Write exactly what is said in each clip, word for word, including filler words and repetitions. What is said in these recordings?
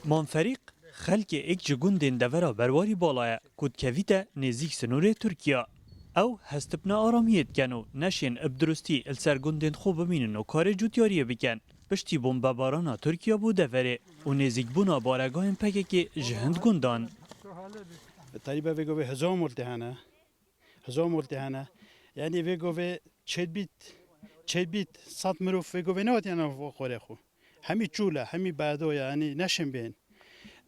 Manferîq, xelkê êk ji gundên devera Berwarî Bala ye ku dikevîte nêzîk sinûrê Tirkiya. Ew hest bi nearamiyê dikin û neşên bi durustî li ser gundên xwe bimînin û karê cûtyariyê bikin. Piştî bombebarana Tirkiya bo deverê û nêzîkbûna baregahên P K K ji hin gundan. Terîbe vê govê hezar moltê hene. Hezar moltê hene. Yanî vê govê çêdbît, çêdbît sed mirov vê govê nehatiye nav xwarê xwe. Hemî çûl e, hemî bedo ye, yanî neşên bihên.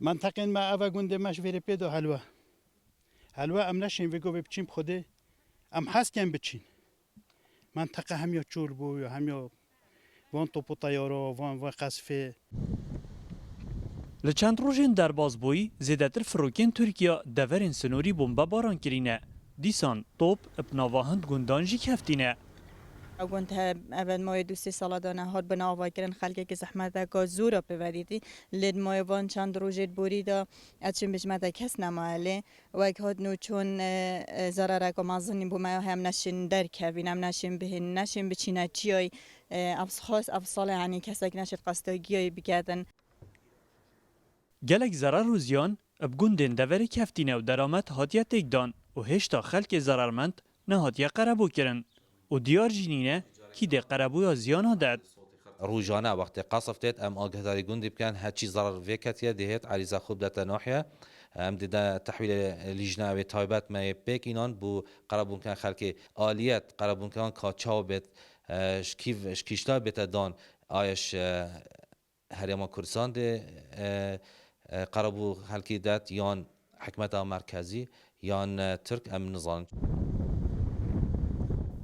Menteqên me ev e, gundê me ji vêrê pê de helwe. Helwe em neşên vê govê biçîn bi Xwedê. Em hez ken biçîn. Menteqe hem ya çûl bû, ya hem ya van top û teyara, van, van qesfê. Li çend rojên derbasbûyî zêdetir firokên Tirkiya deverên sinorî bombebaran kirîne. Dîsan top bi nava hin gundan jî keftîne. Ew gund he, ev mayê du sê sala de nehat bina avakirin, xelkekî zehmeteke zor a pê vedîtî. Lê di mayê van çend rojê di borî de, ez çim bijme de kes nemaye lê. Wek hat nû çûn, e, e, zerareke mezin bû me, em neşên derkevîn, em neşên bihên, neşên biçîne çiyayî, e, ev xwest, ev sal e, yanî kesek neşêt qesta giyayî bikedin. Gelek zerar û ziyan bi gundên deverê keftîne û deramet hatiye têkdan û hêşta xelkê zerarmend nehatiye qerebûkirin û diyar jî nîne kî dê qerebûya ziyana det. Rojane wextê qesf têt, em agahdarî gundî bikin, her çî zerar vê ketiye, dê hêt erîza xwe bidete nahiye. Em dê de tehwîlê lîjneyê taybet me yê pêk înan bo qerebûnkirina xelkê, aliyet qerebûnkiran ka çawa bêt, e, ji kîv, ji kîşla bête dan, aye ji, e, Herêma Kurdistan dê, e, e, qerebû xelkî det yan hikmeta merkezî yan, e, Tirk, em nizanin.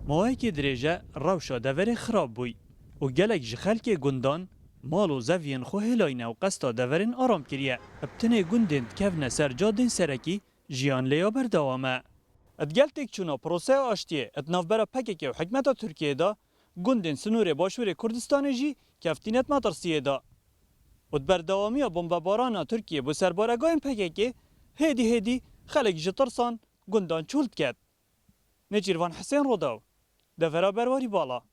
Maweyekê dirêj e rewşa deverê xirab bûy û gelek ji xelkê gundan mal û zeviyên xwe hêlayne û qesta deverên aram kiriye. Bi tinê gundên dikevine ser cadên serekî jiyan lê ya berdewam e. Di gel têkçûna proseya aştiyê di navbera P K K û hikmeta Tirkiyeyê de, gundên sinûrê Başûrê Kurdistanê jî keftîne di metirsiyê de. Û di berdewamiya bombebarana Tirkiyê bo ser baregahên P K K, hêdî hêdî xelk ji tirsan gundan çûl diket. Nêçîrvan Hisên Rodaw, Devera Berwarî Bala.